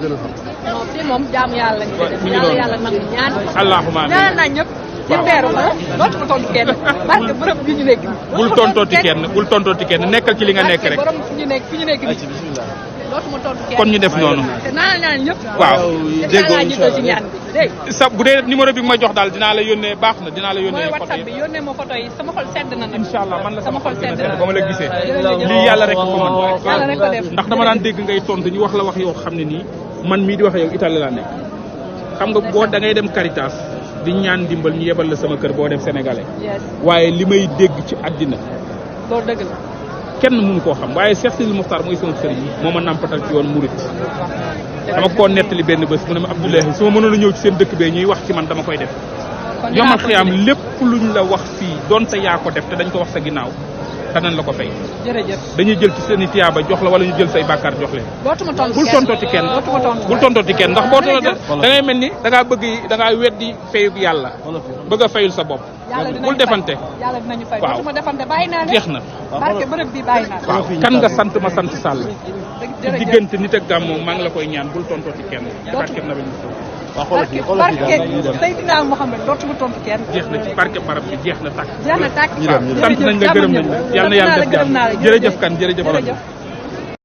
non fii moom jaamu yàlla lañ koy def yàlla nangu ñaan. allahumma amiin ñaan naa ñëpp. waaw ci beeru ma dootuma tontu kenn parce que bërëb bi ñu nekk. bul tontooti kenn nekkal ci li nga nekk rek. borom fi ñu nekk nii dootuma tontu kenn. kon ñu def noonu. te naa ñaan ñëpp. waaw déggoo ci ñaan bi dégg sa bu dee numéro bi nga ma jox daal dinaa la yónnee baax na dinaa la yónnee. mooy photo WhatsApp bi yónnee ma photo yi sama xol sedd na nag. incha allah man la sama xol sedd na ba ma la gisee. jërëjëf lii yàlla rek ko mën. yàlla rek ko def. ndax dama daan dégg ngay tontu ñu wax la wax yoo xam ne nii man mii di wax yow Italie laa nekk xam nga boo da ngay dem Caritas di ñaan ndimbal ñu yebal la sama kër boo dem sénégalais. waaye li may dégg ci àddina loolu dëgg la. kenn mënu koo xam waaye Cheikh Sidil Mokhtar mooy sama sëriñ moo ma nàmpatal ci yoon murit dama koo nettali benn bés mu ne ma Abdoulaye su ma mënoon a ñëw ci seen dëkk bee ñuy wax ci man dama koy def yomal xiyaam lépp luñ la wax fii donte yaa ko def te dañ ko wax sa ginnaaw danañ la ko fay. jërëjëf dañuy jël ci seen i tiyaaba jox la wala ñu jël say bàkkaar jox leen. dootuma tontu bul tontooti kenn bul tontooti kenn ndax boo tontoo da ngay mel ni da ngaa weddi fayug yàlla bëgg a fayul sa bopp. bul defante. yàlla dinañu fay waaw dootuma defante bàyyi naa jeex na. barke bërëb bi bàyyi naa waaw kan nga sant ma sant Sall. ci diggante nit ak gàmmu maa ngi la koy ñaan bul tontooti kenn. barke na barke Seydina Mohamed dootuma tontu kenn. jeex na ci barke barab bi jeex na tàkk. jeex na tàkk. sant nañ la gërëm nañ la yàlla na yàlla def jàmm jërëjëf kan jërëjëf.